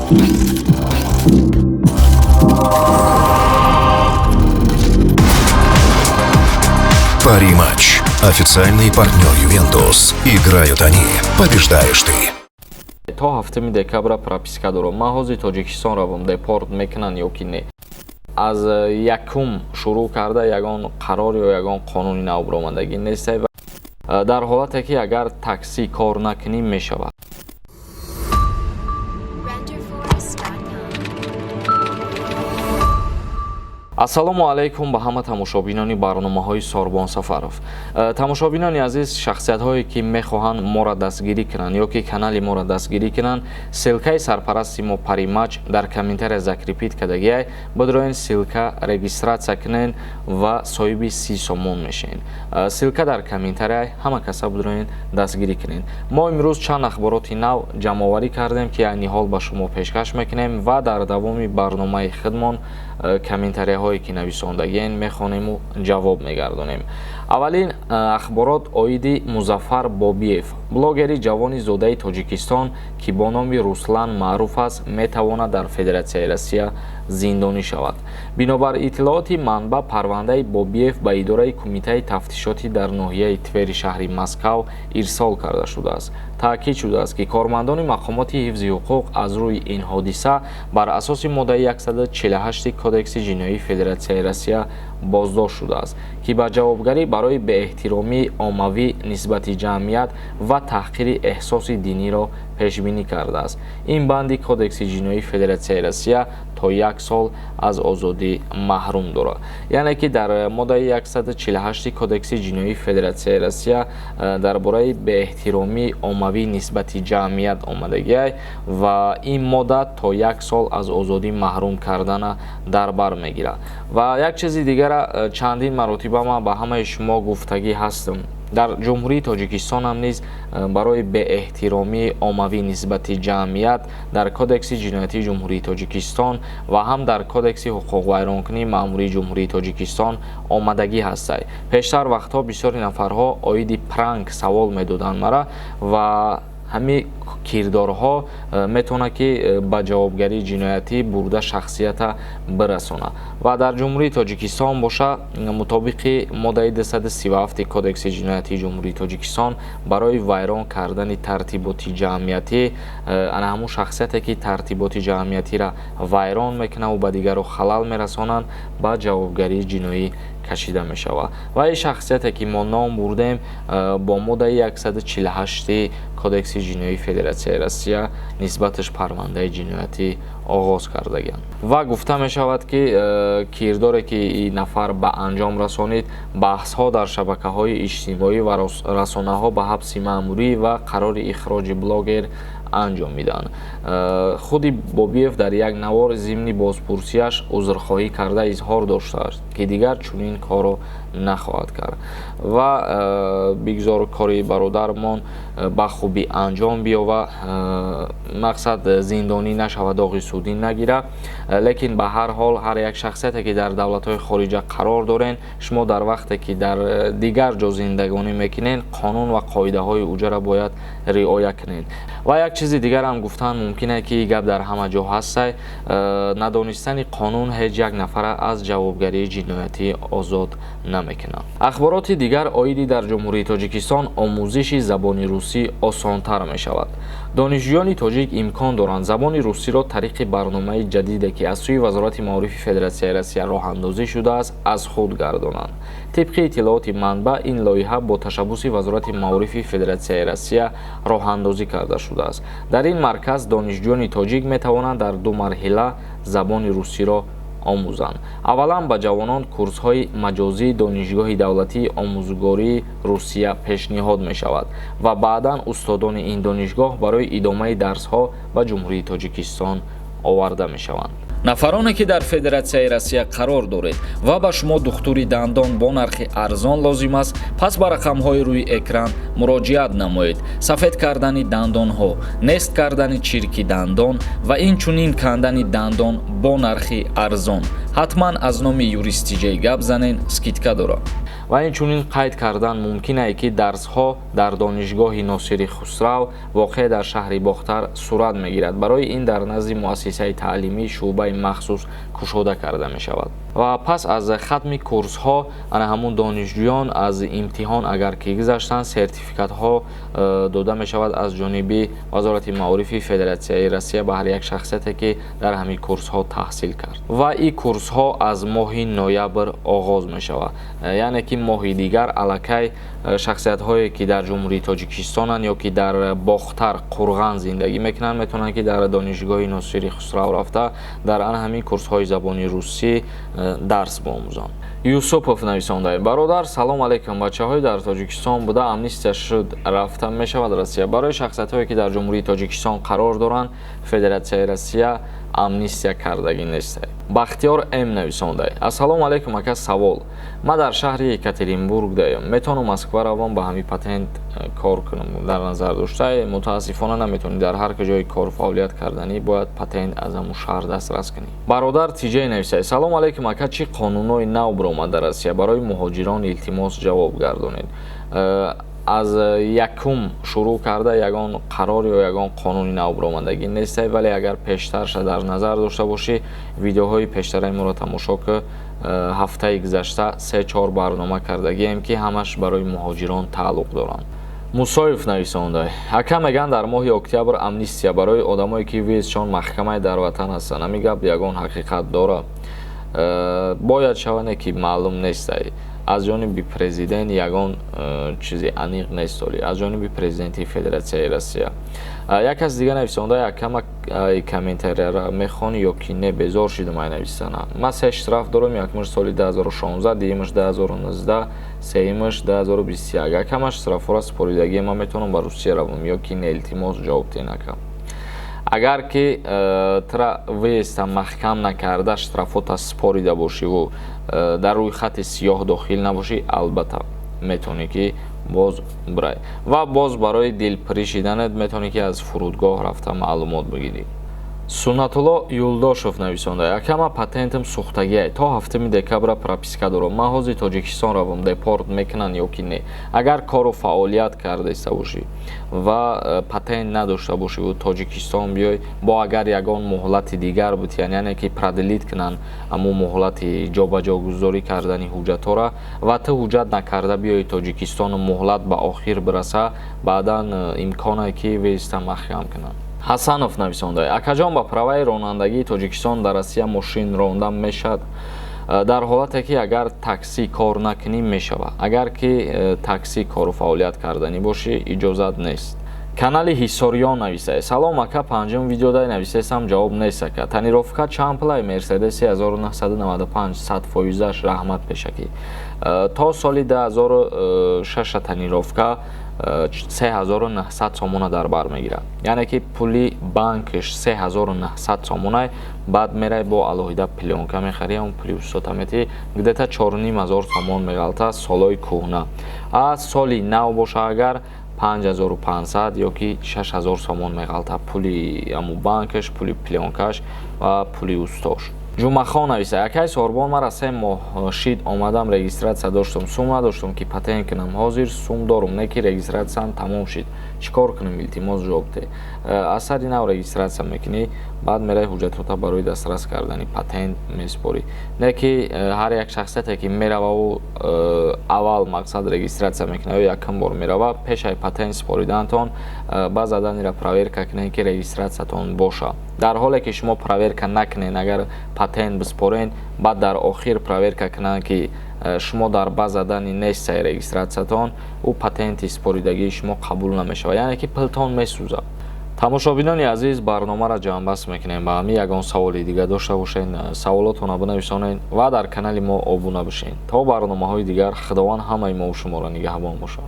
Пари-матч. Официальный партнер «Ювентус». Играют они. Побеждаешь ты. То 7 декабра прописка дорам. Ман ҳозир Тоҷикистон равам, депорт мекунанд ё ки не? Аз якум шурӯъ карда ягон қарор ё ягон қонуни нав баромадагӣ нест. Дар ҳолате ки агар таксӣ кор накунӣ, мешавад. Renderforest.com. Ассалому алайкум ба ҳама тамошобинони барномаҳои Сорбон Сафаров. Тамошобинони азиз, шахсиятҳое ки мехоҳанд моро дастгирӣ кунанд ё ки канали моро дастгирӣ кунанд, ссылкаи сарпарасти мо Паримач дар комментария закрепить кардагиай. Бидроен, ссылка регистрация кунен ва соҳиби 30 сомон мешавед. Ссылка дар комментария, ҳама каса бидроен, дастгирӣ кунед. Мо имрӯз чанд ахбороти нав ҷамъоварӣ кардем, ки айни ҳол ба шумо пешкаш мекунем ва дар давоми барномаи худмон комментарияҳое ки нависондагиен мехонему ҷавоб мегардонем. Аввалин ахборот оиди Музаффар Бобиев, блогери ҷавони зодаи Тоҷикистон, ки бо номи Руслан маъруф аст, метавонад дар Федератсияи Россия зиндонӣ шавад. Бинобар иттилооти манбаъ, парвандаи Бобиев ба идораи Кумитаи тафтишотӣ дар ноҳияи Твери шаҳри Москав ирсол карда шудааст. Таъкид шудааст, ки кормандони мақомоти ҳифзи ҳуқуқ аз рӯи ин ҳодиса бар асоси моддаи 148 Кодекси ҷиноии Федератсияи Россия боздошт шудааст, ки ба ҷавобгарӣ барои беэҳтиромии оммавӣ нисбати ҷамъият ва таҳқири эҳсоси диниро пешбинӣ кардааст. Ин банди Кодекси ҷиноии Федератсияи Россия то як сол аз озодӣ маҳрум дорад. Яъне ки дар моддаи 148 Кодекси ҷиноии Федератсияи Россия дар бораи беэҳтиромии оммавӣ нисбати ҷамъият омадагиай ва ин модда то як сол аз озодӣ маҳрум кардана дар бар мегирад. Ва як чизи дигара чандин маротиба ман ба ҳамаи шумо гуфтагӣ ҳастам: дар Ҷумҳурии Тоҷикистон ҳам низ барои беэҳтиромии оммавӣ нисбати ҷамъият дар Кодекси ҷиноятии Ҷумҳурии Тоҷикистон ва ҳам дар Кодекси ҳуқуқвайронкунии маъмурии Ҷумҳурии Тоҷикистон омадагӣ ҳастай. Пештар вақтҳо бисёри нафарҳо оиди пранк савол медоданд мара ва ҳамин кирдорҳо метавонад ки ба ҷавобгарии ҷиноятӣ бурда шахсията бирасонад. Ва дар Ҷумҳурии Тоҷикистон боша, мутобиқи моддаи 237 Кодекси ҷиноятии Ҷумҳурии Тоҷикистон, барои вайрон кардани тартиботи ҷамъиятӣ ана ҳамун шахсияте ки тартиботи ҷамъиятиро вайрон мекунад ва ба дигарро халал мерасонанд, ба ҷавобгарии ҷиноӣ кашида мешавад. Ва ин шахсияте ки мо ном бурдем, бо моддаи 148 Кодекси ҷиноии Федератсияи Россия нисбаташ парвандаи ҷиноятӣ оғоз кардагианд. Ва гуфта мешавад, ки кирдоре ки ин нафар ба анҷом расонид, баҳсҳо дар шабакаҳои иҷтимоӣ ва расонаҳо ба ҳабси маъмурӣ ва қарори ихроҷи блогер анҷом медиҳанд. Худи Бобиев дар як навор зимни бозпурсиаш узрхоҳӣ карда изҳор доштааст, ки дигар чунин корро нахоҳад кард. Ва бигзор кори бародармон ба хубӣ анҷом биёва, мақсад зиндонӣ нашавад, доғи судӣ нагирад. Лекин ба ҳар ҳол, ҳар як шахсияте ки дар давлатҳои хориҷа қарор дорен, шумо дар вақте ки дар дигар ҷо зиндагонӣ мекунед, қонун ва қоидаҳои уҷаро бояд риоя кунед. Ва як чизи дигарам гуфтан мумкин е, ки гап дар ҳама ҷо ҳастай: надонистани қонун ҳеҷ як нафара аз ҷавобгарии ҷиноятӣ озод намекунад. Ахбороти дигар оиди дар Ҷумҳурии Тоҷикистон омӯзиши забони русӣ осонтар мешавад. Донишҷӯёни тоҷик имкон доранд забони русиро тариқи барномаи ҷадиде, ки аз сӯи Вазорати маорифи Федератсияи Россия роҳандозӣ шудааст, аз худ гардонанд. Тибқи иттилооти манбаъ, ин лоиҳа бо ташаббуси Вазорати маорифи Федератсияи Россия роҳандозӣ карда шудааст. Дар ин марказ донишҷӯёни тоҷик метавонанд дар ду марҳила забони русиро омӯзанд. Аввалан, ба ҷавонон курсҳои маҷозии Донишгоҳи давлатии омӯзгории Русия пешниҳод мешавад ва баъдан устодони ин донишгоҳ барои идомаи дарсҳо ба Ҷумҳурии Тоҷикистон оварда мешаванд. Нафароне, ки дар Федератсияи Россия қарор доред ва ба шумо духтури дандон бо нархи арзон лозим аст, пас ба рақамҳои рӯи экран муроҷиат намоед. Сафед кардани дандонҳо, нест кардани чирки дандон ва инчунин кандани дандон бо нархи арзон. Ҳатман аз номи Юристиҷей гап занен, скидка дорад. Ва инчунин қайд кардан мумкин ае, ки дарсҳо дар Донишгоҳи Носири Хусрав, воқеъ дар шаҳри Бохтар, сурат мегирад. Барои ин дар назди муассисаи таълимӣ шӯъбаи махсус кушода карда мешавад. Ва пас аз хатми курсҳо ана ҳамун донишҷӯён аз имтиҳон агар ки гузаштанд, сертификатҳо дода мешавад аз ҷониби Вазорати маорифи Федератсияи Россия ба ҳар як шахсияте, ки дар ҳамин курсҳо таҳсил кард. Ва ин курсҳо аз моҳи ноябр оғоз мешавад, яъне ки моҳи дигар аллакай шахсиятҳое, ки дар Ҷумҳурии Тоҷикистонанд ё ки дар Бохтар, Қурған зиндагӣ мекунанд, метавонанд, ки дар Донишгоҳи Носири Хусрав рафта, дар ана ҳамин курсҳои забони русӣ дарс биомӯзанд. Юсупов нависонда: «Бародар, салом алейкум. Бачаҳои дар Тоҷикистон буда, амнистия шуд, рафта мешавад Россия?» Барои шахсиятҳое, ки дар Ҷумҳурии Тоҷикистон қарор доранд, Федератсияи Россия амнистия кардагӣ нест. Бахтиёр М нависонда: «Ассалому алайкум, ака. Савол: ман дар шаҳри Екатеринбург даем, метавонам Москва равам, ба ҳамин патент кор кунам?» Дар назар дошта, мутаассифона, наметавонӣ. Дар ҳар ҷои кор фаъолият карданӣ бояд патент аз ҳамун шаҳр дастрас кунӣ. Бародар Тиҷай нависад: «Салому алайкум, ака. Чӣ қонунҳои нав биромад дар Россия барои муҳоҷирон? Илтимос, ҷавоб гардонед». Аз якум шурӯъ карда ягон қарор ё ягон қонуни нав биромадагӣ нестай, вале агар пештарша дар назар дошта бошӣ, видеоҳои пештараи моро тамошо ки ҳафтаи гузашта се-чор барнома кардагием, ки ҳамаш барои муҳоҷирон тааллуқ доранд. Мусоев нависонда: «Ака, мегӯянд, дар моҳи октябр амнистия барои одамое, ки въезд шон маҳкамаи дар ватан ҳастанд. Ҳамин гап ягон ҳақиқат дорад?» Бояд шаване, ки маълум нестай. Аз ҷониби президент ягон чизи аниқ нест оли, аз ҷониби президенти Федератсияи Россия. Як кас дига нависонда: «Якама комментарияра мехонӣ ё ки не? Безор шидам ай нависана. Ман се штраф дорам: якумаш соли 2016, дуюмаш 2019, сеюмаш 2021. Акама, штрафҳоро супоридагие, ман метавонам ба Русия равам ё ки не? Илтимос, ҷавоб диҳен, ака». Агар ки тра въезд а маҳкам накарда, штрафота супорида бошиву дар рӯи хати сиёҳ дохил набошӣ, албатта, метавонӣ, ки боз бирай. Ва боз барои дилпурӣ шиданат метавонӣ, ки аз фурудгоҳ рафта маълумот бигирӣ. Суннатулло Юлдошев нависонда: «Акама, патентам сӯхтагиай, то 7 декабра прописка дорам. Ман ҳозир Тоҷикистон равам, депорт мекунанд ё ки не?» Агар кору фаъолият кардаиста бошӣ ва патент надошта бошиву Тоҷикистон биёй, бо агар ягон муҳлати дигар бутиян, яъне ки продлить кунанд ҳамун муҳлати ҷобаҷогузорӣ кардани ҳуҷҷатҳоро, ва ту ҳуҷҷат накарда биёи Тоҷикистону муҳлат ба охир бираса, баъдан имконе, ки въезд а маҳкам кунанд. Ҳасанов нависонда: «Акаҷон, ба праваи ронандагии Тоҷикистон дар Россия мошин ронда мешавад?» Дар ҳолате, ки агар таксӣ кор накунӣ, мешавад. Агар ки таксӣ кору фаъолият карданӣ бошӣ, иҷозат нест. Канали Ҳисориён нависае: «Салом, ака. Панҷум видеода нависесам, ҷавоб нест. Ака, тонировка чанд пулай Мерседеси 1995 100 фоизаш? Раҳмат пешакӣ». То соли 2006 тонировка 3900 сомона дар бар мегирад, яъне ки пули банкш 3900 сомона. Баъд мерай, бо алоҳида плёнка мехарӣ, он пули устота метӣ, где-то 4500 сомон меғалта солҳои кӯҳна. А соли нав боша агар, 5500 ё ки 6000 сомон меғалта: пули аму банкаш, пули плёнка ш ва пули устош. Ҷумъахон нависа: «Акай Сорбон, мара 3 моҳ шид омадам, регистрация доштум, сум надоштум, ки патент кунам. Ҳозир сум дорум, не ки регистрация м тамом шид. Чӣ кор кунам? Илтимос, ҷавоб де». Аз сари нав регистрация мекунӣ, баъд мераи, ҳуҷҷатҳота барои дастрас кардани патент месупорӣ. Не ки ҳар як шахсияте, ки мерававу аввал мақсад регистрация мекунад ё якум бор мерава, пешаи патент супориданатон ба заданира проверка кунед, ки регистрация тон боша. Дар ҳоле ки шумо проверка накунед, агар патент биспоред, баъд дар охир проверка кунанд, ки шумо дар база данных нестаи регистрация тон, ӯ патенти супоридагии шумо қабул намешавад, яъне ки пултон месӯзад. Тамошобинони азиз, барномаро ҷамъбаст мекунем. Ба ҳамин ягон саволи дига дошта бошед, саволотонро бинависонед ва дар канали мо обуна бишед. То барномаҳои дигар, Худованд ҳамаи мову шуморо нигаҳбон бошад.